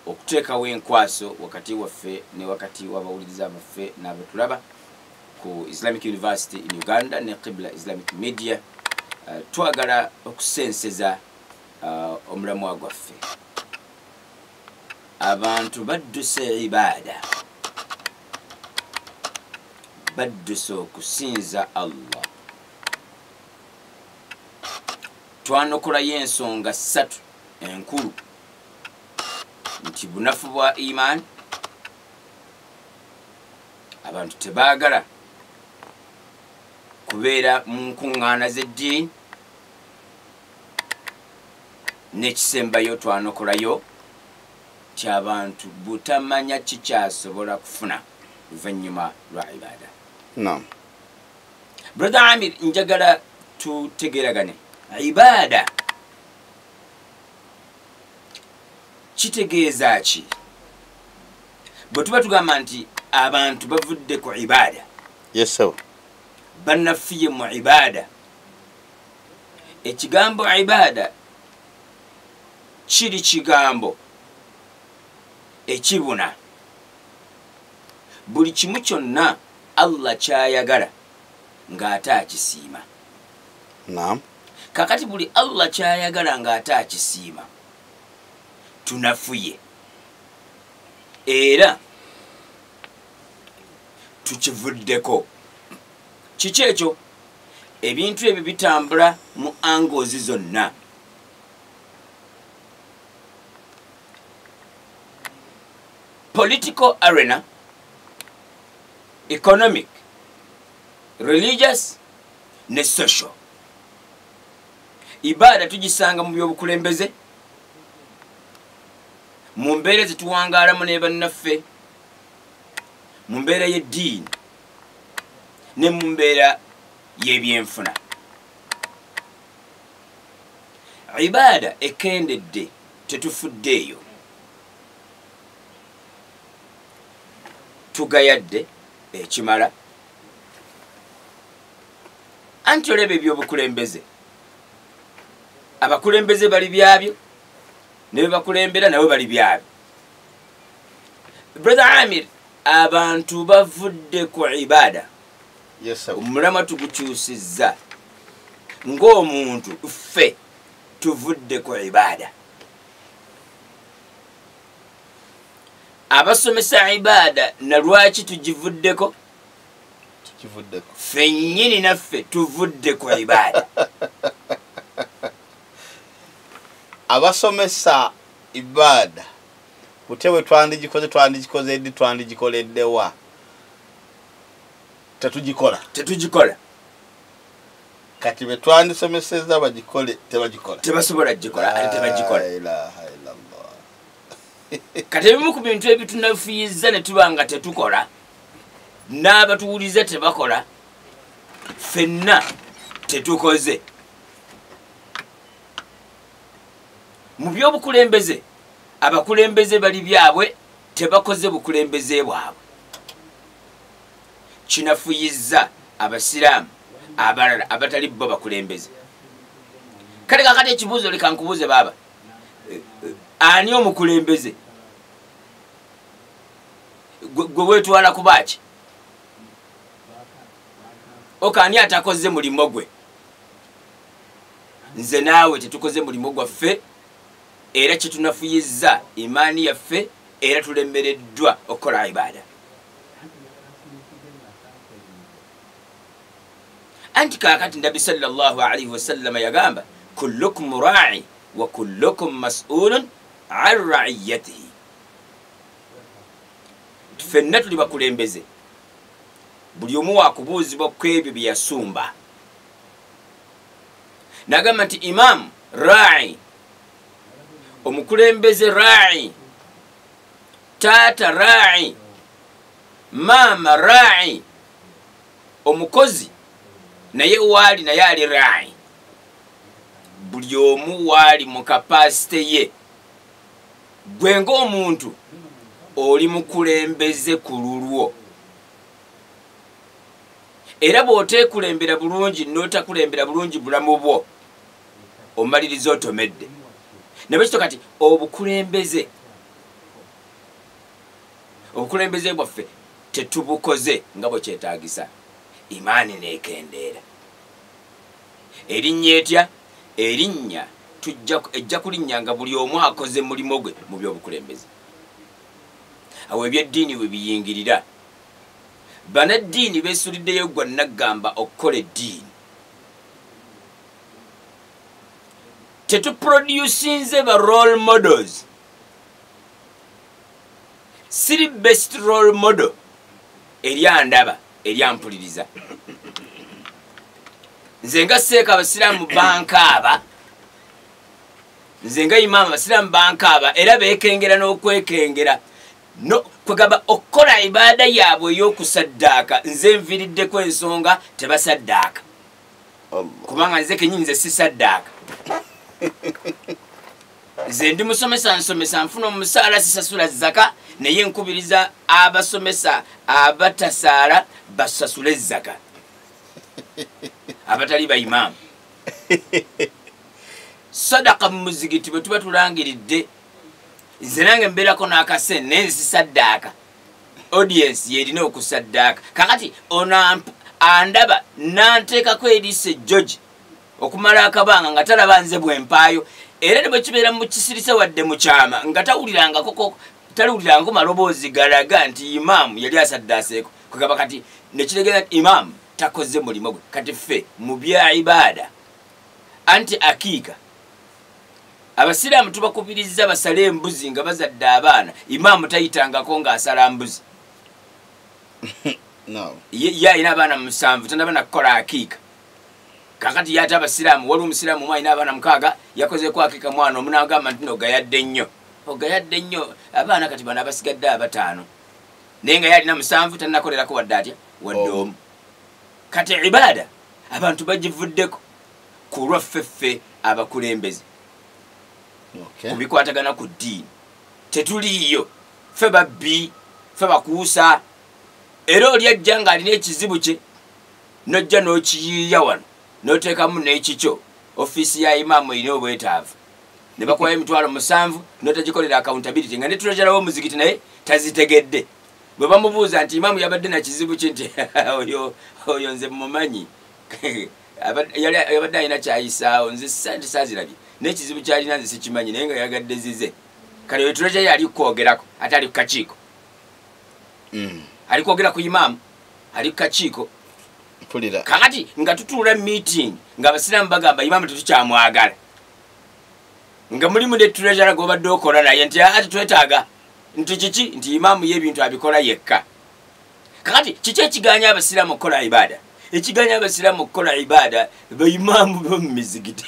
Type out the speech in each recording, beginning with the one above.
Okuteekawo enkwaso wakati waffe ne wakati w'abawuliriza baffe n'abatulaba ku Islamic University in Uganda ne Qibla Islamic Media, twagala okusenseza omulamwa gwaffe. Abantu badduse ibaada, badduse okusinza Allah. Twanokolayo ensonga ssatu enkulu, nti bunafu bwa imaani, abantu tebaagala kubeera mu nkuŋŋaana z'eddiini, n'ekisembayo twanokolayo nti abantu butamanya kikyasobola kufuna luvannyuma lwa ibaada. Naam. Brother Amir, njagala tutegeeragane. Ibaada kitegeeza ki? Bwe tuba tugamba nti abantu bavudde ku ibaada, Yes sir. Bannafiye mu ibaada, ekigambo ibaada kiri kigambo ekibuna buli kimu kyonna Allah kyayagala ng'ate akisiima. Naam. Kakati buli Allah kyayagala ng'ate akisiima, tunafuye era tukivuddeko. Kiki ekyo? Ebintu ebyo bitambula mu angles zonna. Political arena, economic, religious ne social. Ibaada tugisanga mu byobukulembeze, mu mbeera zetuwangaalamu ne bannaffe, mu mbeera y'eddiini ne mu mbeera y'ebyenfuna. Ibaada ekendedde, tetufuddeeyo, tugayadde ekimala. Anti olaba ebyobukulembeze, abakulembeze bali byabyo ne be bakulembera nabo bali byabyo. Brother Amir, abantu bavudde ku ibaada. Yes sir. Omulamwa tugukyusizza ng'omuntu, ffe tuvudde ku ibaada. Abasomesa ibaada na lwaki tugivuddeko? Tukivuddeko. Ffe nnyini naffe tuvudde ku ibaada. Abasomesa ibaada butya bwe twandigikoze, twandigikoze ddi, twandigikoledde wa? Tetugikola. Tetugikola. Kati bwe twandisomesezza bagikole, tebagikola. Tebasobola kugikola, ate tebagikola. La ilaha illallah. Kati ebimu ku bintu ebitunafuyiza ne tuba nga tetukola, n'abatuwuliza tebakola, ffenna tetukoze. Mu byobukulembeze, abakulembeze bali byabwe, tebakoze bukulembeze bwabwe. Kinafuyizza abasiraamu abalala abatali bo bakulembeze. Kale kakati ekibuuzo leka nkubuuze baaba, ani omukulembeze? Gwe weetwala kuba ki? Oka ani atakoze mulimo gwe? Nze naawe tetukoze mulimo gwaffe, era kyetunafuyizza imaani yaffe, era tulemereddwa okukola ibaada. Anti kaakati Nabbi sallallahu alaihi wasallama yagamba kullukum ra'i wa kullukum mas'ulun an ra'iyatihi. Ffenna tuli bakulembeze, buli omu wakubuuzibwa ku ebyo bye yasumba. N'agamba nti imam ra'i, omukulembeze ra'i, taata ra'i, maama ra'i, omukozi naye waali naye ali ra'i. Buli omu waali mu kapasite ye. Gwe ng'omuntu oli mukulembeze ku lulwo, era bw'oteekulembera bulungi n'otakulembera bulungi bulamu bwo, omaliriza otomedde. Ne bwe kityo kati obukulembeze Obukulembeze bwaffe tetubukoze nga bwe kyetaagisa. Imaani neekendeera. Erinnya etya? Erinnya ejja kulinnya nga buli omu akoze mulimu gwe mu by'obukulembeze. Awo ebyeddiini we biyingirira. Bannaddiini beesuliddeyo gwa naggamba okukola eddiini. Tetuproducinze ba role models. Siri best role model eri andaba, eri ampuliriza. Nze nga seeka abasiraamu bankaaba, nze nga imaama abasiraamu bankaaba, era beekengera n'okwekengera. No, kwegamba okukola ibaada yaabwe ey'okusaddaaka, nze nviiriddeko ensonga tebasaddaaka. Kubanga nze kennyini nze sisaddaaka. Nze ndi musomesa, nsomesa, nfuna omusaala, sisasula zaka, naye nkubiriza abasomesa abatasaala basasule zaka. Abatali ba imaamu. Sadaka mu muzigiti bwe tuba tulangiridde, nze nange mbeerako n'akase naye nsisaddaaka. Audience yerina okusaddaaka. Kakati ono andaba nanteekako eriiso ejjogi okumala akabanga nga talaba nze bwe mpaayo, era ne bwe kibeera mu kisirise wadde mu kyama nga tawulirangako maloboozi galaga nti imaamu yali asaddaaseeko. Kwegamba kati ne kitegeeza nti imaamu takoze mulimu gwe. Kati ffe mu bya ibaada anti akiika abasiraamu tubakubiriza basale embuzi nga bazadde abaana. Imaamu tayitangako ng'asala mbuzi. No. Ye alina abaana 7 tannaba na kukola akiika. Kakati ye ate abasiraamu, waliwo omusiraamu omu alina abaana 6 yakozeeko akiika mwana omu n'agamba nti ogayadde nnyo. Ogayadde nnyo abaana kati bano abasigadde 5. Naye nga ye alina 7 tannakolerako wadde atya? Wadde omu. Kati ibaada abantu bagivuddeko ku lwaffe ffe abakulembeze. Okay. Ku bikwatagana ku ddiini tetuliiyo, ffe babbi, ffe bakuusa. Era oli ajja ng'alina ekizibu kye n'ojja n'okiyiiya wano n'oteekamu n'ekikyo. Ofiisi ya imaamu erina obwetaavu ne bakuwayo emitwalo 7 n'otagikolera accountability, nga ne treasurer w'omuzikiti naye tazitegedde. Bwe bamubuuza nti imaamu yabadde na kizibu ki, nti oyo nze mumanyi. Yabadde alina kyayisaawo, nze ssente saazirabye n'ekizibu ky'alina nze sikimanyi, naye nga yagadde zize. Kale oyo treasurer ye ali kwogerako, ate ali ku kakiiko. Ali kwogera ku imaamu, ali ku kakiiko. Mpulira. Kakati nga tutuula meeting ng'abasiraamu bagamba imaamu tetukyamwagala, nga mulimu ne treasurer gw'obadde okola naye nti ate twetaaga nti kiki, nti imaamu ye ebintu abikola yekka. Kakati kiki ekiganya abasiraamu okukola ibaada? Ekiganya abasiraamu okukola ibaada baimaamu b'omu mizigiti.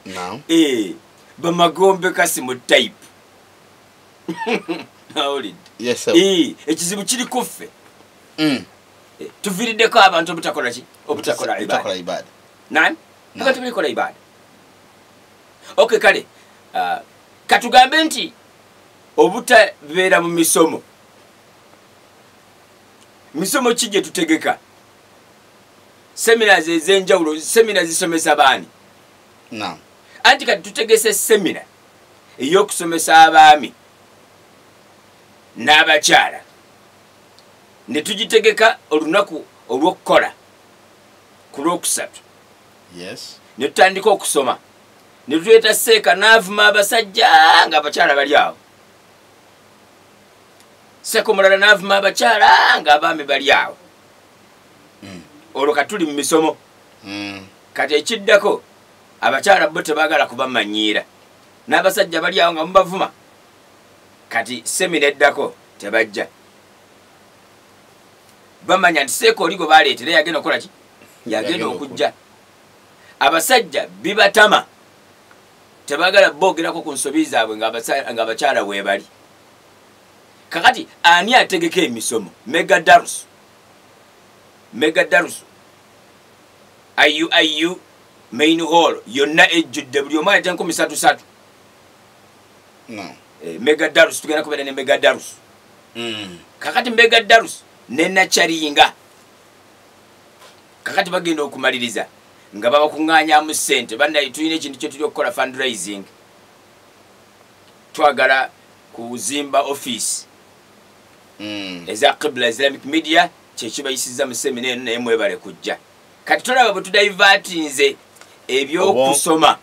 No. Bamagombe kasi mu type. Awulidde. Yes, sir. Ekizibu kiri ku ffe. Tuviiriddeko abantu obutakola ki? Obutakola ibaada. Obutakola ibaada. Nani? Abantu balikola ibaada. Okay, kale. Katugambe nti obutabeera mu misomo. Misomo ki gye tutegeka? Seminars ez'enjawulo, semina zisomesa baani? No. Anti kati tutegese semina ey'okusomesa abaami n'abakyala, ne tugitegeka olunaku olw'okukola ku Lwokusatu. Yes. Ne tutandika okusoma, ne tuleeta seeka n'avuma abasajja ng'abakyala bali awo. Seeka omulala n'avuma abakyala ng'abaami bali awo. Olwo kati tuli mu misomo. Kati ekiddako abakyala bo tebaagala kubamanyiira, n'abasajja bali awo nga mubavuma. Kati semina eddako tebajja, bamanya nti seeka oli gwe baleetera yagenda okukola ki? Yagenda okujja. Abasajja bibatama, tebaagala boogerako ku nsobi zaabwe ng'abakyala weebali. Kakati ani ategeka emisomo? Mega Darus. Mega Darus IUIU main hall yonna ejjudde, buli omu aleeta 3,000. No. Mega Darus, tugenda kubeera ne Mega Darus. Kakati Mega Darus ne Nacharinga. Kakati bagenda okumaliriza nga babakuŋŋaanyaamu ssente. Bannaye tulina ekintu kye tuli okukola fundraising, twagala kuzimba office. Eza Qibla Islamic Media kyekibayisiza mu semina eno, naye mwebale kujja. Kati tolaba bwe tudivertinze ebyokusoma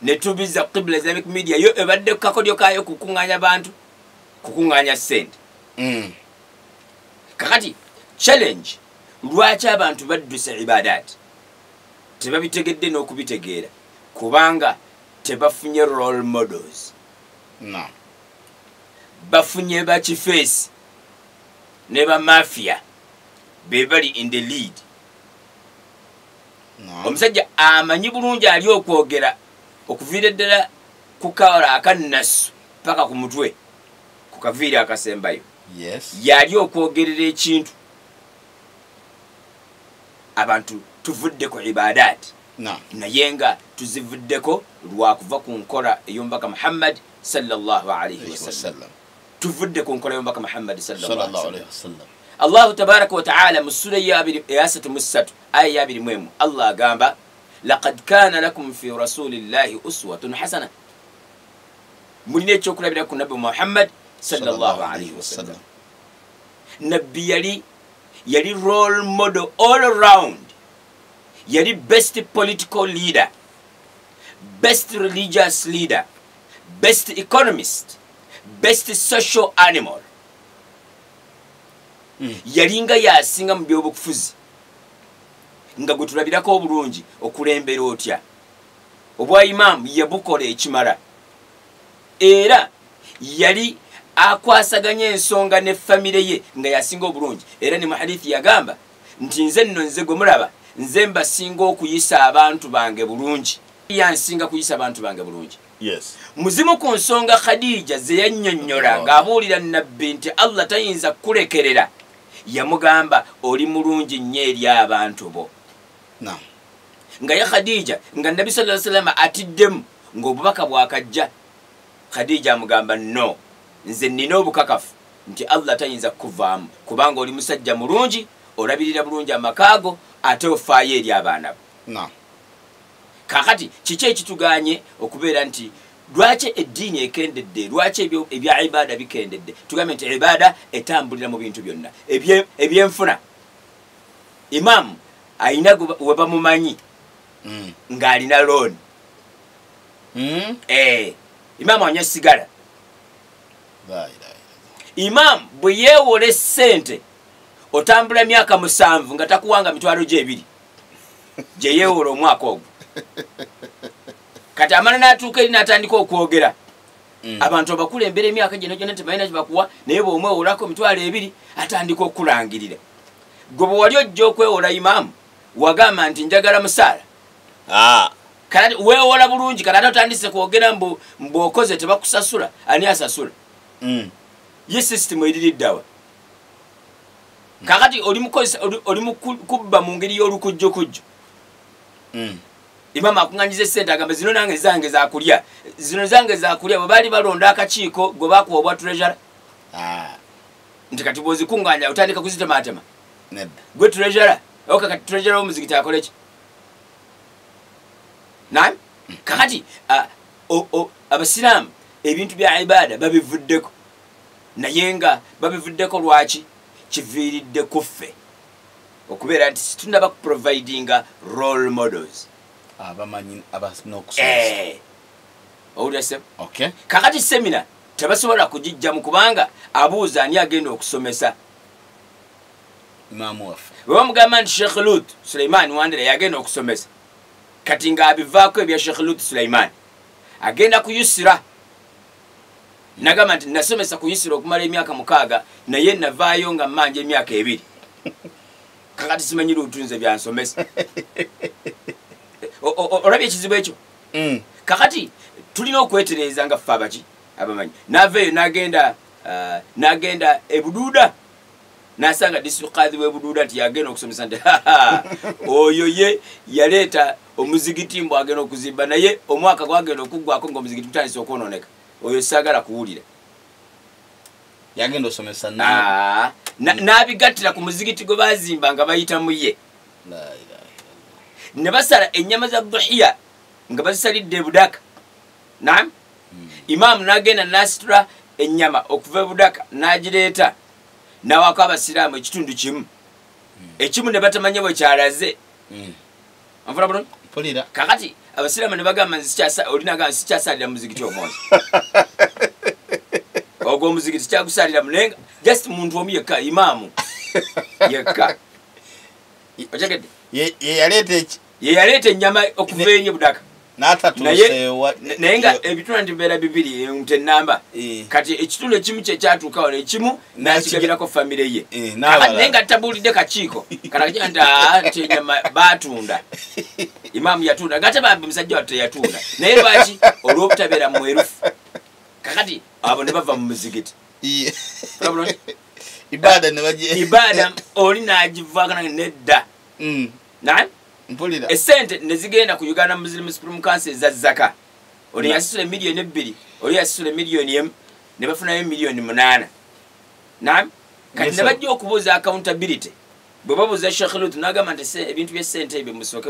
ne tubiza Qibla Islamic Media, yo ebadde ku kakodyo kaayo kukuŋŋaanya bantu, kukuŋŋaanya ssente. Kakati challenge, lwaki abantu badduse ibadaati? Tebabitegedde n'okubitegeera, kubanga tebafunye role models. Bafunye bakifeesi ne bamafia be bali in the lead. Omusajja amanyi bulungi ali okwogera okuviira ddala ku kawala akannasu paka ku mutwe ku kaviiri akasembayo. Yali okwogerera ekintu. Abantu tuvudde ku ibadaati, naye nga tuzivuddeko lwakuva ku nkola ey'omubaka Muhammad sallallahu alaihi wasallam. Tuvudde ku nkola y'omubaka Muhammad sallallahu alaihi wasallam. Allahu tabaraka wa taala mu ssula eya 33 aya ya 21, Allah agamba, laqad kana lakum fi rasulillahi uswatun hasana, mulina ekyokulabira ku nabbi Muhammad sallallahu alaihi wasallam. Nabbi yali role model all around, yali best political leader, best religious leader, best economist, best social animal. Yalinga yasinga mu byobufuzi, nga gwe tulabirako obulungi okulembera otya. Obwa imaamu yabukola ekimala, era yali akwasaganya ensonga ne famire ye nga yasinga obulungi. Era ne mu hadithi yagamba nti, nze nno, nze gwe mulaba, nze mbasinga okuyisa abantu bange bulungi, yansinga kuyisa abantu bange bulungi. Muzimu ku nsonga Khadija ze yannyonnyola ng'abuulira nabbi nti Allah tayinza kukulekerera, yamugamba, oli mulungi nnyo eri abantu bo. Nga ye Khadija, nga nabbi sallallahu salama atiddemu ng'obubaka bwakajja, Khadija amugamba, no, nze nnina obukakafu nti Allah tayinza kukuvaamu, kubanga oli musajja mulungi, olabirira bulungi amakaago, ate ofaayo eri abaana bo. Kakati kiki ekituganye okubeera nti lwaki eddiini ekendedde, lwaki ebya ibaada bikendedde? Tugambe nti ibaada etambulira mu bintu byonna. Ebyenfuna, imaamu ayina we bamumanyi ng'alina looni. Imaamu anywa sigala. La ilaha illallah. Imaamu bwe yeewola essente, otambula myaka 7 nga takuwanga mitwalo gye 2 gye yeewola omwaka ogwo. Kati amala n'atuuka eri n'atandika okwogera. Abantu abakulembera emyaka gino gyonna tebalina kyebakuwa, naye bw'omwewolako 20,000 atandika okulangirira. Gwe bwe wali ojja okwewola imaamu, wagamba nti njagala musaala? Kati weewola bulungi, kati ate otandise kwogera mbu mbw'okoze tebakusasula. Ani asasula? Ye sisitimu eririddawa? Kakati oli mukozesa, oli mu kubba mu ngeri y'olukujjukujju. Imaamu akuŋŋanyiza essente, agamba, zino nange zange zakulya, zino zange zakulya. Bwe baali balonda akakiiko, gwe bakuwa obwa treasurer? Nti kati bw'ozikuŋŋaanya otandika kuzitematema? Nedda. Gwe treasurer oka, kati treasurer w'omuzikiti akole ki? Nam, kakati abasiraamu ebintu bya ibaada babivuddeko, naye nga babivuddeko lwaki? Kiviiridde ku ffe okubeera nti situnaba kuprovidinga role models. Abamanyi abalina okusomesa. Owulira se? Okay. Kakati semina tebasobola kugijjamu, kubanga abuuza ani agenda okusomesa. Imaamu waffe. Bwe bamugamba nti Sheikh Lut Suleiman Wandera yagenda okusomesa, kati ng'abivaako ebya Sheikh Lut Suleiman, agenda kuyusira nagamba nti nasomesa kuyusira okumala emyaka 6, naye navaayo nga mmanja emyaka 2. Kakati simanyi Lutu nze byansomesa. Olabye ekizibu ekyo? Kakati tulina okwetereeza nga ffe abaki abamanyi. Nava eyo nagenda ebuduuda, nasanga district kadhi w'ebuduuda nti yagenda okusomesa, nti oyo ye yaleeta omuzigiti mbu agenda okuzimba, naye omwaka gwagenda okuggwako ngaomuzigiti gutandise okwononeka. Oyo saagala kuwulira. Yagenda osomesa. Ah, n'abigattira ku muzigiti gwe bazimba nga bayita mu ye. La ilaha illallah. Ne basala ennyama za duhiya nga bazisalidde ebudaka. Nam, imaamu n'agenda n'asitula ennyama okuva ebudaka n'agireeta. Nawako abasiraamu ekitundu kimu. Ekimu ne batamanya bwe kyalaze. Anfuna bulungi? Mpulira. Kakati abasiraamu ne bagamba olinaga sikyasalira muzikiti omwozi. Ogwo omuzikiti kyagusalira mulenga just muntu omu yekka, imaamu yekka. Otegedde? Ye yaleeta Ye yaleeta ennyama okuva eri Budaka. N'atatuuseewa. Naye nga ebitundu nti bibeera bibiri, nte nnamba. Kati ekitundu ekimu kye kyatuuka wano, ekimu n'akigabirako famire ye. N'abalala. Naye nga tabuulidde kakiiko. Kati akakiiko nti, nti ennyama baatunda. Imaamu yatunda. Ng'ate bambi musajja wattu teyatunda. Naye lwaki? Olw'obutabeera mwerufu. Kakati abo ne bava mu muzikiti. Ibaada ne baje. Ibaada oli n'agivaako nange nedda. Naye? Mpulira. Esente ne zigenda ku Uganda Muslim Supreme Council eza zaka. Oli yasasula 2 million, oli yasasula 1 million, ne bafunayo 8 million. Naam? Kati ne bajja okubuuza accountability. Bwe babuuza Sheikh Lut n'agamba nti ebintu by'essente ebyo musooke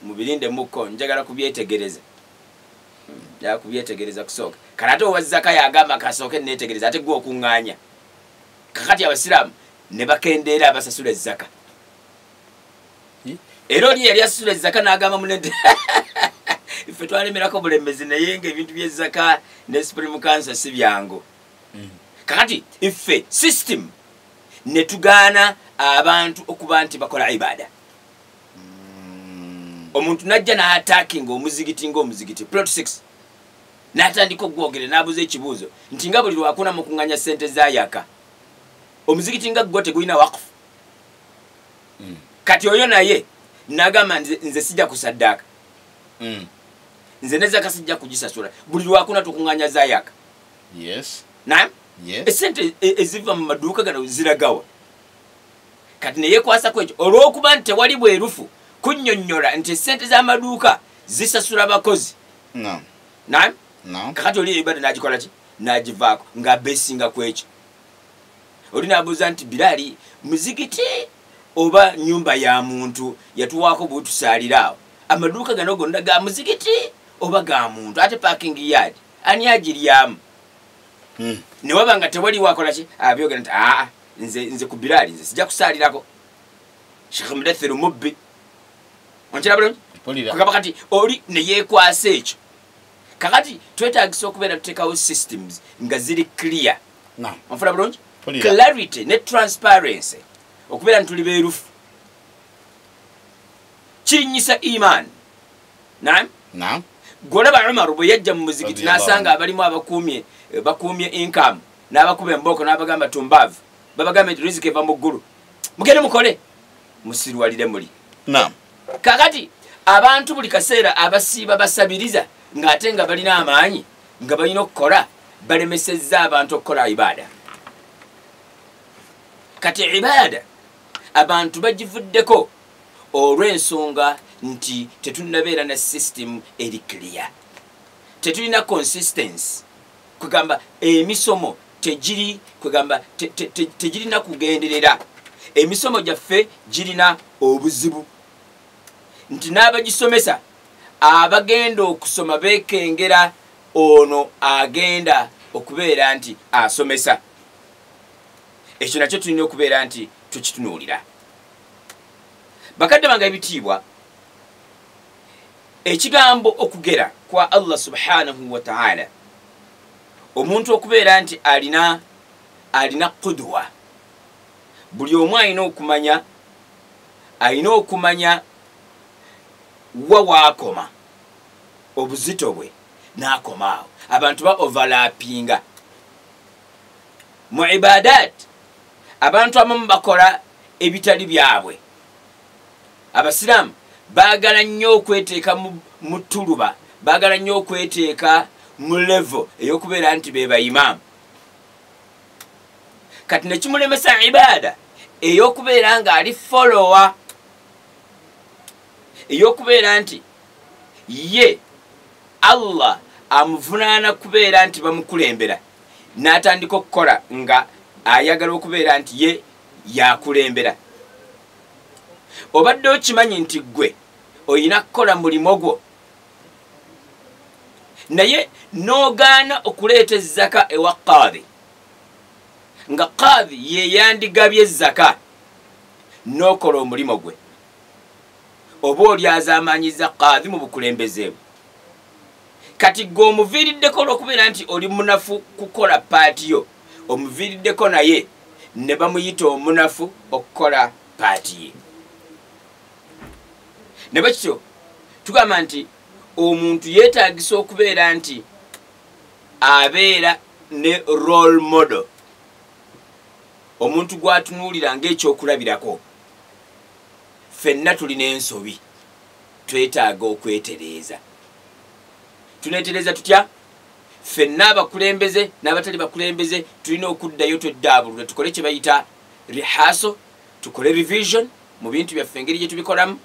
mubirinde mukko, njagala kubyetegereza. Njagala kubyetegereza kusooka. Kati ate owa zaka yagamba kasooke neetegereza, ate gwe okuŋŋaanya. Kakati abasiraamu ne bakendeera abasasula ezzaka. Era oli yali asasula ezzaka n'agamba munne nti ffe twalemerako bulemezi, naye ng'ebintu by'ezzaka ne Supreme Council si byangu. Kakati ffe system ne tugaana abantu okuba nti bakola ibada. Omuntu najja n'attackinga omuzigiti ng'omuzigiti plot 6, n'atandika okugwogera n'abuuza ekibuuzo nti nga buli lwakuna mukuŋŋanya ssente za yaka, omuzigiti nga gwo tegulina wakufu? Kati oyo naye n'agamba nze sijja kusaddaaka, nze ne zaka sijja kugisasula, buli lwakuna tukuŋŋanya za yaka. Naam? Esente eziva mu maduuka gano ziragawa? Kati neyekwasako ekyo olw'okuba nti tewali bwerufu kunnyonnyola nti esente z'amaduuka zisasula bakozi. Naam? Kakati oli ibada n'agikola ki? N'agivaako ng'abeesinga ku ekyo. Oli n'abuuza nti Biraali muzigiti oba nyumba ya muntu yatuwaako bwetusaalira awo? Amaduuka gano gonna ga muzigiti oba ga muntu? Ate parking yard ani agiryamu? Ne waba nga tewali wakola ki abyogera nti aa, nze ku Biraali nze sijja kusaalirako, Sheikh Mudathiru mubbi. Onkira bulungi? Mpulira. Kugamba kati oli ne yeekwasa ekyo. Kakati twetagisa okubeera tuteekawo systems nga ziri clear. Onfuna bulungi? Mpulira. Clarity ne transparency, okubeera nti tuli beerufu kirinnyisa iman. Naam? Naam. Gwolaba Umaru bwe yajja mu muzigiti Radiyallahu n'asanga anhu. abalimu abakuumye, bakuumye income, n'abakuba embooko n'abagamba tumbaavu, babagamba nti riziki eva mu ggulu, mugende mukole, musirwalire muli. Kakati abantu buli kaseera abasiiba basabiriza ng'ate nga balina amaanyi nga balina okukola, balemesezza abantu okukola ibaada. Kati ibaada abantu bagivuddeko olw'ensonga nti tetunnabeera na system eri clear, tetulina consistency, kwegamba emisomo tegiri, kwegamba tegirina kugenderera. Emisomo gyaffe girina obuzibu nti n'abagisomesa abagenda okusoma beekengera ono agenda okubeera nti asomesa. Ekyo nakyo tulina okubeera nti tukitunuulira. Bakadde bange ebitiibwa, ekigambo okugera kwa Allah subhanahu wa taala, omuntu okubeera nti alina qudwa, buli omu alina okumanya wa waakoma obuzito bwe n'akoma awo. Abantu ba overlappinga mu ibadat, abantu abamu bakola ebitali byabwe. Abasiraamu baagala nnyo okweteeka mu tuluba, baagala nnyo okweteeka mu level ey'okubeera nti be bayimaamu. Kati nekimulemesa ibaada ey'okubeera ng'ali follower, ey'okubeera nti ye Allah amuvunaana kubeera nti bamukulembera, n'atandika okukola nga ayagala okubeera nti ye yakulembera. Obadde okimanyi nti ggwe olina kukola mulimu gwo, naye n'ogaana okuleeta ezzaka ewa qaadi. Nga kadhi ye yandigabye zaka n'okola omulimu gwe, oba olyazaamaanyiza kadhi mu bukulembeze bwe. Kati gwe omuviiriddeko olw'okubeera nti oli munafu kukola part yo, omuviiriddeko naye ne bamuyita omunafu okukola part ye. Ne bwe kityo tugamba nti omuntu yeetaagisa okubeera nti abeera ne role model, omuntu gw'atunuulira ng'ekyokulabirako. Ffenna tulina ensobi, twetaaga okwetereeza. Tuneetereeza tutya? Ffenna abakulembeze n'abatali bakulembeze tulina okuddayo tweddaabulule, tukole kye bayita rehearsal, tukole revision mu bintu byaffe engeri gye tubikolamu.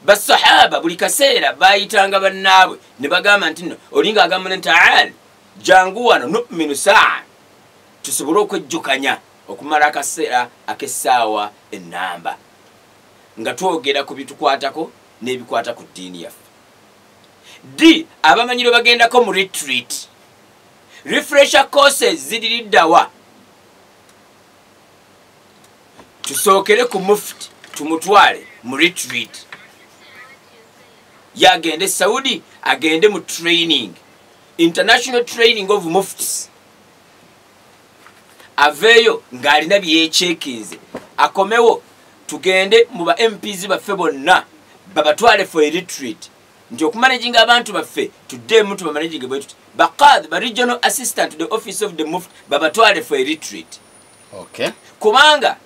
Basahaba buli kaseera bayitanga bannaabwe ne bagamba nti nno olinga agamba nti taal, jangu wano numinu saa, tusobole okwejjukanya okumala akaseera ak'essaawa ennamba nga twogera ku bitukwatako n'ebikwata ku ddiini yaffe. Ddi abamanyiro bagendako mu retreat? Refresher courses ziririddawa? Tusookere ku mufti tumutwale mu retreat, yagende Saudi, agende mu training, international training of muftis, aveeyo ng'alina byeyechekinze, akomewo tugende mu ba MPs baffe bonna babatwale for a retreat, nti okumanaginga abantu baffe tuddeemu tubamanaginge bwe tuti. Bakadhi ba regional assistant to the office of the mufti babatwale for a retreat. Okay. Kubanga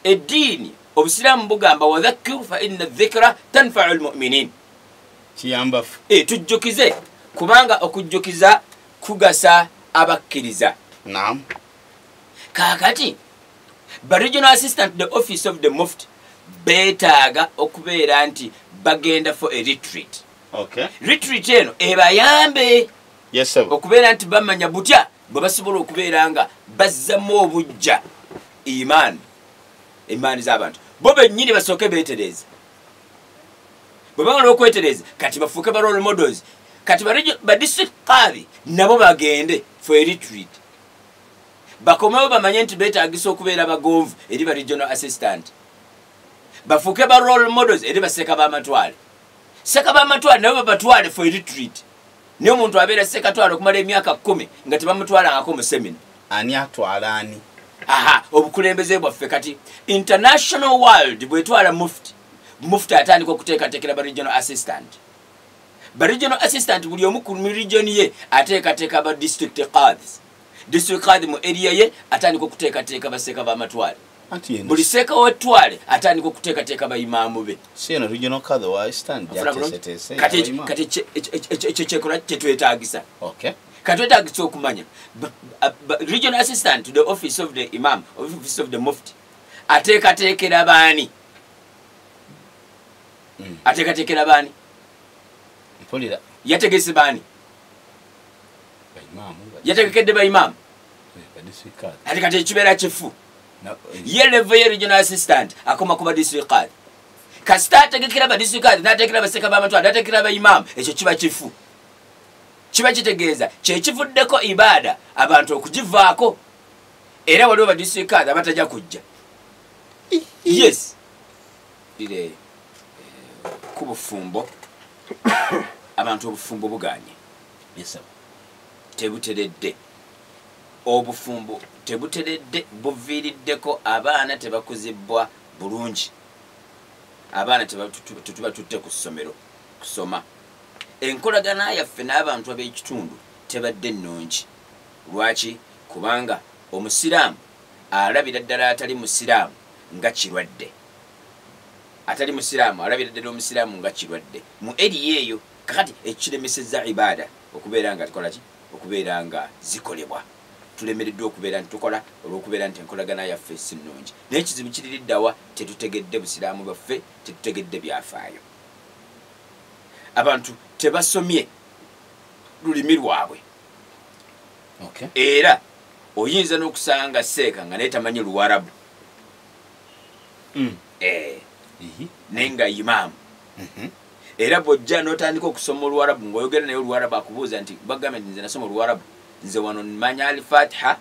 eddiini obusiraamu bugamba wadhakkir fa inna dhikra tanfau lmuminin, kiyamba tujjukize, kubanga okujjukiza kugasa abakkiriza. Naam. Kaakati ba regional assistant to the office of the mufti beetaaga okubeera nti bagenda for a retreat. Okay. Retreat eno ebayambe Yes, sir. okubeera nti bamanya butya bwe basobola okubeera nga bazzamu obujja imaani, imaani z'abantu bo bennyini basooke beetereeze. Bwe bamala okwetereeza kati bafuuke ba role models. Kati ba district qadhi nabo bagende for a retreat, bakomewo bamanye nti beetaagisa okubeera bagonvu eri ba regional assistant, bafuuke ba role models eri baseka b'amatwale. Seka b'amatwale nabo babatwale for a retreat. Naye omuntu abeera sekatwale okumala emyaka 10 nga tebamutwalangako mu seminar. Ani atwala ani? Aha, obukulembeze bwaffe kati international world bwetwala mufti, mufti atandika okuteekateekera ba regional assistant. Ba regional assistant buli omu ku region ye ateekateeka ba district qadhis. District qadhi mu area ye atandika okuteekateeka baseka b'amatwale. Buli seka w'ettwale atandika okuteekateeka bayimaamu be. Si eno regional qadhi wa stand kati kati ekyo kyekola kyetwetaagisa. Okay. Katwetaagisa okumanya regional assistant to the office of the imam, office of the mufti ateekateekera baani? Ateekateekera baani? Mpulira. Yategese baani? Yategekedde bayimaamu. Ate kati ekibeera kifu. Ye level ye regional assistant akoma ku ba district qadhi. Kasita ategekera ba district qadhi n'ategekera baseka b'amatwale n'ategekera bayimaamu, ekyo kiba kifu. Kiba kitegeeza kyekivuddeko ibaada abantu okugivaako, era waliwo ba district qadhi abatajja kujja. Yes. Lire ku bufumbo, abantu obufumbo buganye. Yes, sir. Tebuteredde. Obufumbo tebuteredde buviiriddeko abaana tebakuzibwa bulungi. Abaana tetuba tutte ku ssomero kusoma. Enkolagana yaffe n'abantu ab'ekitundu tebadde nnungi. Lwaki? Kubanga omusiraamu alabira ddala atali musiraamu nga kirwadde. Atali musiraamu alabira ddala omusiraamu nga kirwadde. Mu eriya eyo kakati ekiremesezza ibaada okubeera nga tukola ki? Okubeera nga zikolebwa. Tulemereddwa okubeera nti tukola olw'okubeera nti enkolagana yaffe si nnungi. Naye ekizibu kiririddawa, tetutegedde busiraamu bwaffe, tetutegedde byafaayo. Abantu tebasomye lulimi lwabwe. Okay. Era oyinza n'okusanga seeka nga naye tamanyi Luwarabu. Naye nga imaamu. Era bw'ojja n'otandika okusoma Oluwarabu ng'oyogera naye Oluwarabu akubuuza nti bagambye nti nze nasoma Oluwarabu, nze wano mmanya Al-Fatiha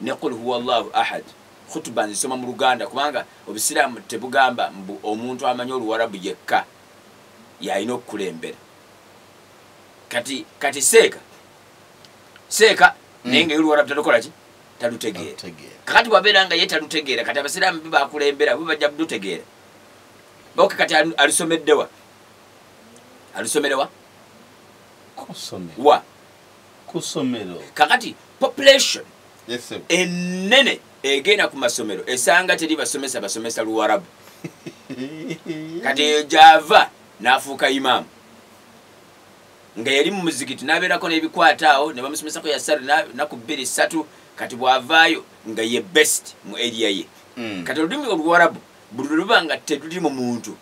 Ne qul huwa Allahu ahad, khutuba nzisoma mu Luganda, kubanga obusiraamu tebugamba mbu omuntu amanyi Oluwarabu yekka yalina okukulembera. Kati seeka naye nga Oluwarabu talukola ki? Talutegeera. Kakati bw'abeera nga ye talutegeera, kati abasiraamu be bakulembera bo bajja kulutegeera. Ok, kati alusomeddewa? Alusomerewa? Wa? Kusomero. Kakati population ennene egenda ku masomero esanga teri basomesa basomesa Luwarabu. Kati eyo gy'ava n'afuuka imaamu nga yali mu muzikiti n'abeerako n'ebikwata awo ne bamusomesako yasatu naku 2 3. Kati bw'avaayo nga ye best mu area ye. Kati olulimi Oluwarabu buli luba nga teruli mu muntu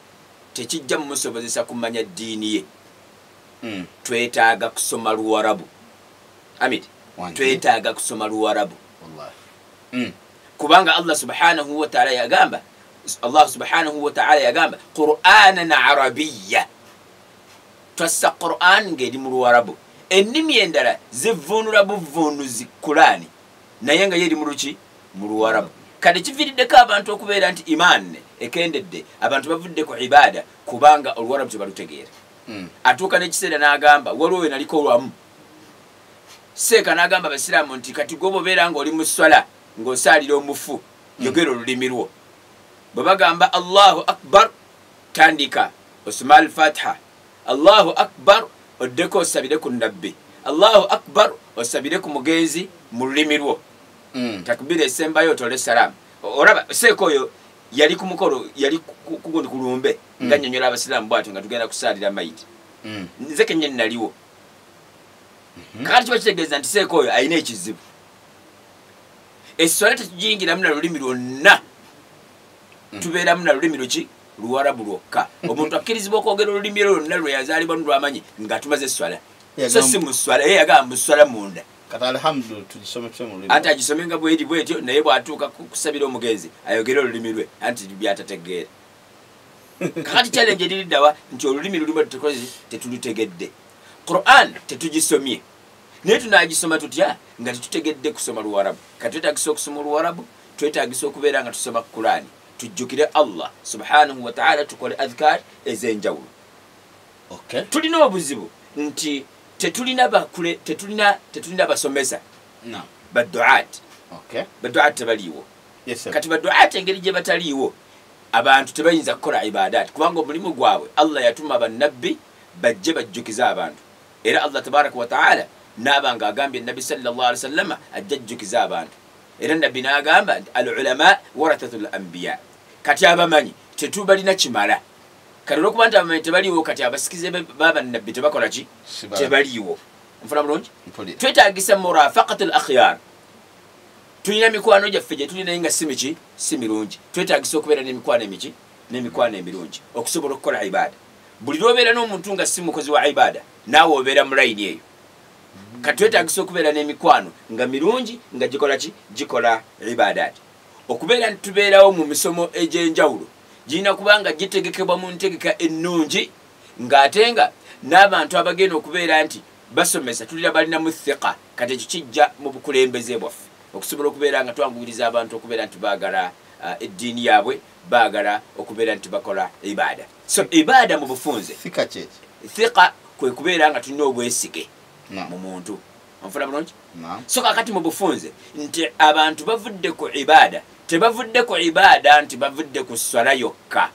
tekijja mumusobozesa kumanya ddiini ye. Twetaaga kusoma Luwarabu. Amid, twetaaga kusoma Luwarabu. Kubanga Allah subhanahu wa ta'ala yagamba, Allah subhanahu wa ta'ala yagamba Qur'anan arabiyya, twassa Qur'an ng'eri mu Luwarabu. Ennimi endala zivvuunula buvvuunuzi Kulaani naye nga ye eri mu luki? Mu Luwarabu. Kati kiviiriddeko abantu okubeera nti iman ekendedde, abantu bavudde ku ibada kubanga Oluwarabu tebalutegeera. Atuuka n'ekiseera n'agamba, waliwo we naliko olwamu seeka n'agamba abasiraamu nti kati gwe bw'obeera ng'oli mu sswala ng'osaalira omufu, yogera olulimi lwo. Bwe bagamba Allahu akbar, tandika osoma al-Fatiha. Allahu akbar, oddeko osabire ku nabbi. Allahu akbar, osabire ku mugenzi mu lulimi lwo. Takbira esembayo otole salaamu. Olaba seeka oyo yali ku mukolo, yali kugundi ku lumbe, nga nnyonnyola abasiraamu bw'atyo nga tugenda kusaalira mayiti. Nze kennyini naliwo. Kakati kiba kitegeeza nti seeka oyo alina ekizibu. Esswala tetugiyingiramu na lulimi lwonna, tubeeramu na lulimi luki? Luwarabu lwokka. Omuntu akkirizibwa okwogera olulimi lwe lwonna lwe yazaalibwa lwamanyi nga tumaze esswala. So si mu sswala, ye yagamba mu sswala munda. Kati alhamdu tugisome twe mu lulimi. Anti agisome nga bweri bwetyo, naye bw'atuuka kusabira omugenzi ayogere olulimi lwe anti byatategeera. Kakati challenge eririddawa nti olulimi lulimu tetulutegedde. Qur'an tetugisomye, naye tunaagisoma tutya nga tetutegedde kusoma Luwarabu? Kati twetaagisa okusoma Oluwarabu, twetaagisa okubeera nga tusoma Kulaani, tujjukire Allah subhanahu wa ta'ala, tukole adhkar ez'enjawulo. Tulina obuzibu nti tetulina basomesa baduat. Baduat tebaliiwo. Kati baduat engeri gye bataliiwo, abantu tebayinza kukola ibadat, kubanga omulimu gwabwe Allah yatuma bannabbi bajje bajjukize abantu. Era Allah tabaraka wa ta'ala n'aba nga agambye nabbi sallallahu alaihi wasallama ajja ajjukize abantu. Era nabbi n'agamba nti al ulama warathatul anbiya. Kati abamanyi tetubalina kimala. Kati olwokuba nti abamanyi tebaliiwo, kati abasikize b'abannabbi tebakola ki? Tebaliiwo. Nfuna bulungi? Twetaagisa murafaqatul akhyar. Tulina mikwano gyaffe gye tulina naye nga si miki? Si mirungi. Twetaagisa okubeera n'emikwano emiki? N'emikwano emirungi okusobola okukola ibada. Buli lw'obeera n'omuntu nga si mukozi wa ibada, naawe obeera mu layini eyo. Kati twetaagisa okubeera n'emikwano nga mirungi nga gikola ki? Gikola ibadaati. Okubeera nti tubeerawo mu misomo egy'enjawulo girina kubanga gitegekebwa mu ntegeka ennungi, ng'ate nga n'abantu abagenda okubeera nti basomesa tulira balinamu thiqa. Kati ekyo kijja mu bukulembeze bwaffe okusobola okubeera nga twanguyiriza abantu okubeera nti baagala eddiini yaabwe, baagala okubeera nti bakola ibada. So ibada mu bufunze, thiqa kwe kubeera nga tulina obwesige mu muntu. Onfuna bulungi? So kakati mu bufunze nti abantu bavudde ku ibada, tebavudde ku ibada nti bavudde ku swala yokka,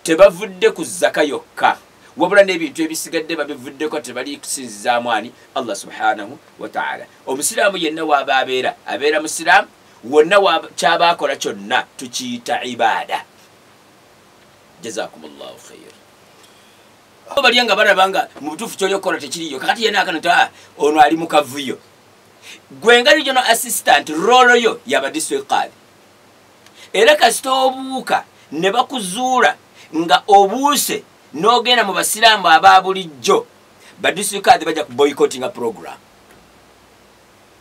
tebavudde ku zaka yokka, wabula n'ebintu ebisigadde babivuddeko, tebali kusinzizaamu ani? Allah subhanahu wa ta'ala. Omusiraamu yenna waaba abeera musiraamu, wonna kyaba akola kyonna tukiyita ibada. Jazakumullahu khair. Balya nga balaba nga mu butuufu ky'oli okukola tekiriyo. Kakati yenna akano nti ono ali mu kavuyo. Gwe nga regional assistant, role yo yaba district qadi. Era kasita obuuka ne bakuzuula nga obuuse n'ogenda mu basiraamu aba bulijjo, ba district qadi bajja ku boycottinga program.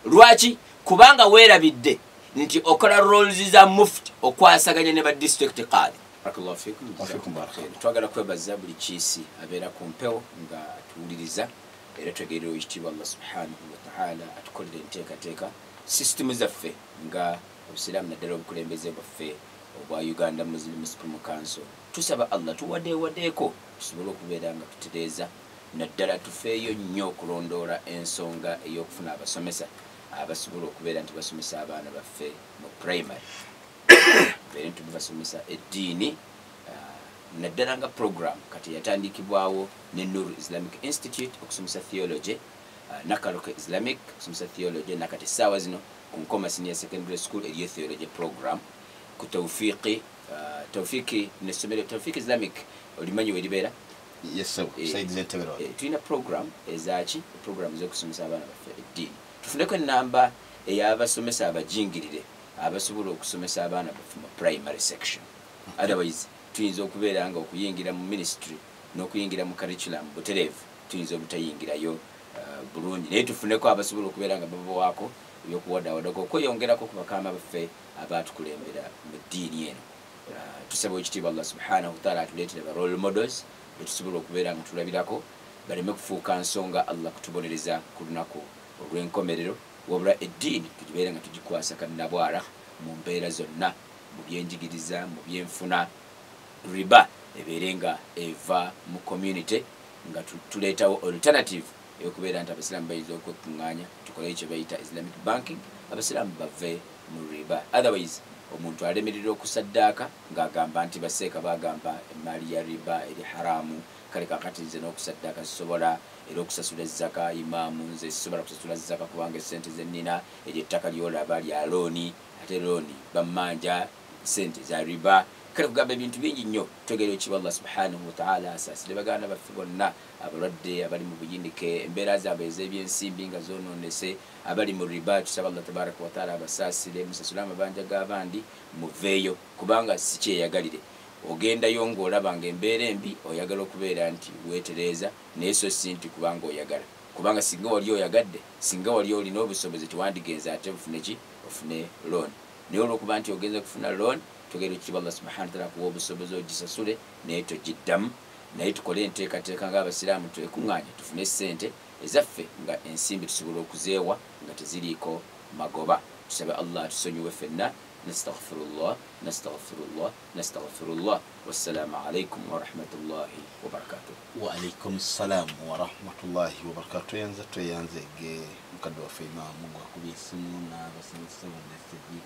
Lwaki? Kubanga weerabidde nti okola roles za mufti okwasaganya ne ba district qadi. Barakallahu fikum. Twagala kwebaza buli kiisi abeera ku mpewo nga atuwuliriza, era twegerera ekitiibwa Allah subhanahu wa ta'ala atukolere enteekateeka Sisitimu zaffe nga obusiraamu naddala obukulembeze bwaffe obwa Uganda Muslim Supreme Council, tusaba Allah tuwadeewadeeko tusobole okubeera nga tutereeza, naddala tufeeyo nnyo okulondoola ensonga ey'okufuna abasomesa abasobola okubeera nti basomesa abaana baffe mu primary, beere nti basomesa eddiini, naddala nga program kati yatandikibwawo ne Nur Islamic Institute okusomesa theology, Nakaloke Islamic okusomesa theology, nakati essaawa zino ku Nkoma Senior Secondary School eriyo theology program, ku Tawfiqi, Tawfiqi n'essomero Tawfiqi Islamic olimanyi weribeera? Yes sir, side z'Entebbe Road. Tulina program ezaaki, program ez'okusomesa abaana baffe eddiini. Tufuneko ennamba ey'abasomesa abajingirire abasobola okusomesa abaana baffe mu primary section. Otherwise tuyinza okubeera nga okuyingira mu ministry n'okuyingira mu curriculum butereevu tuyinza obutayingirayo bulungi, naye tufuneko abasobola okubeera nga babawaako ebyokuwadaawadako okweyongerako ku bakama baffe abatukulembera mu ddiini eno. Tusaba ekitiibwa Allah subhanahu wataala atuleetere ba role models betusobola okubeera nga tulabirako, baleme kufuuka nsonga Allah kutubonereza ku lunaku olw'enkomerero, wabula eddiini tugibeere nga tugikwasa kannabwala mu mbeera zonna, mu byenjigiriza, mu byenfuna. Riba ebeere nga eva mu community, nga tuleetawo alternative ey'okubeera nti abasiraamu bayinza okwekuŋŋaanya tukole ekyo bayita Islamic banking, abasiraamu bave mu riba. Otherwise omuntu alemererwa okusaddaaka ng'agamba nti baseeka bagamba emaali ya riba eri haramu, kale kakati nze n'okusaddaaka sisobola, era okusasula ezzaka imaamu nze sisobola kusasula zzaka kubanga essente ze nnina, eryo ettaka ly'olaba lya looni, ate looni bammanja ssente za riba. Kale kugamba ebintu bingi nnyo. Twegere ekiba Allah subhanahu wataala asaasire baganda baffe bonna abalwadde abali mu buyinike, embeera zaabwe ez'ebyensimbi nga zoonoonese, abali mu riba, tusaba Allah tabaraka wataala abasaasire, musasule amabanja g'abandi muveeyo, kubanga si kyeyagalire. Ogendayo ng'olaba ng'embeera embi, oyagala okubeera nti weetereeza, naye so si nti kubanga oyagala, kubanga singa wali oyagadde, singa wali olina obusobozi tewandigenze ate ofune ki, ofune loan. Naye olw'okuba nti ogenze kufuna loan, tugere ekitiibwa Allah subhanahu wataala akuwa obusobozi ogisasule, naye togiddamu. Naye tukole enteekateeka ng'abasiraamu twekuŋŋaanye tufune ssente ezaffe nga ensimbi tusobola okuzeewa nga teziriiko magoba. Tusabe Allah atusonyiwe ffenna. Nastaghfirullah, nastaghfirullah, nastaghfirullah. Wassalaamu alaikum warahmatullahi wabarakatuh. Wa alaikum salam warahmatullahi wabarakatuh. Tweyanza tweyanzege mukadde waffe imaamu gwakubye essimu n'abasomesa bonna esegi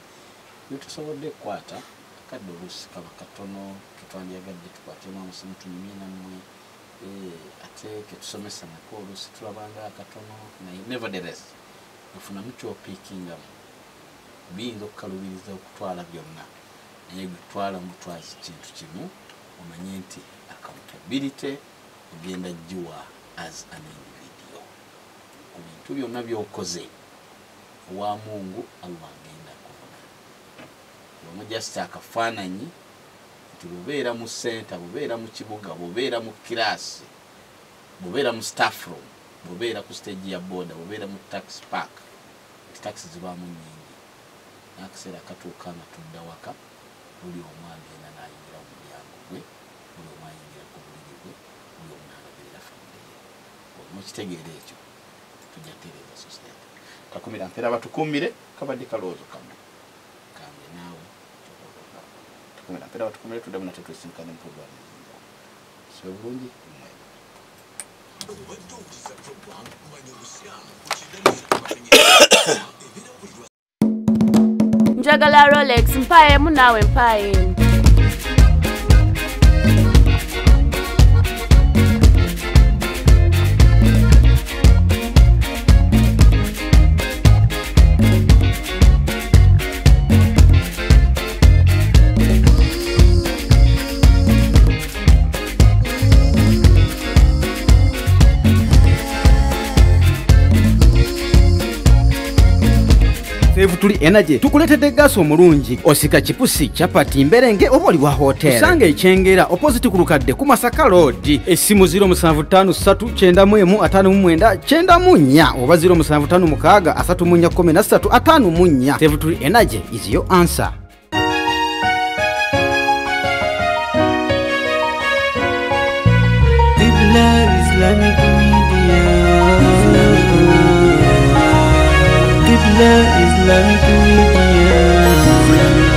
byetusobodde kukwata. Kadde oluusi kaba katono ketwandyagadde tukwatemu amusimu tunyumye nammwe, ate ketusomesa nako oluusi tulabanga akatono, naye nevertheless ofunamu kyopiikingamu biyinza okukalubiriza okutwala byonna, naye gutwala mutwazi kintu kimu, omanye nti accountability ogenda giwa as an individual ku bintu byonna by'okoze. Owa Mungu Allah agenda kuvuna omu just akafaananyi nti bubeera mu center, bubeera mu kibuga, bubeera mu kiraasi, bubeera mu staff room, bubeera ku stage ya boda, bubeera mu taxi park, nti taxi zibaamu nnyingi. N'akaseera katuuka nga tudda waka, buli omu agenda n'ayingira mu mulyango gwe, buli omu ayingira ku buliri bwe, buli omu n'alabirira famire ye. N'okitegeera ekyo tujja kutereeza society. Kakumira mpeera batukuumire, kabadde kalowoozo kamu kange naawe. Kakumira mpeera batukuumire, tuddemu nate twesinkane mu programu ezinjawulo. Sibe bulungi mmwe. Njagala Rolex mpaemu naawe mpaemu. Tuli Energy tukuletedde gaasi omulungi, osika chipusi, chapati, mberenge oba oli wa hotel. Osanga ekyengera opposite ku lukadde ku Masaka Road. Essimu 0753 91 59 94 oba 0756 34 13 54. Tuli Energy is your answer. Islamic Media. Islamic Media. Qibla Islamic. Islamic Media.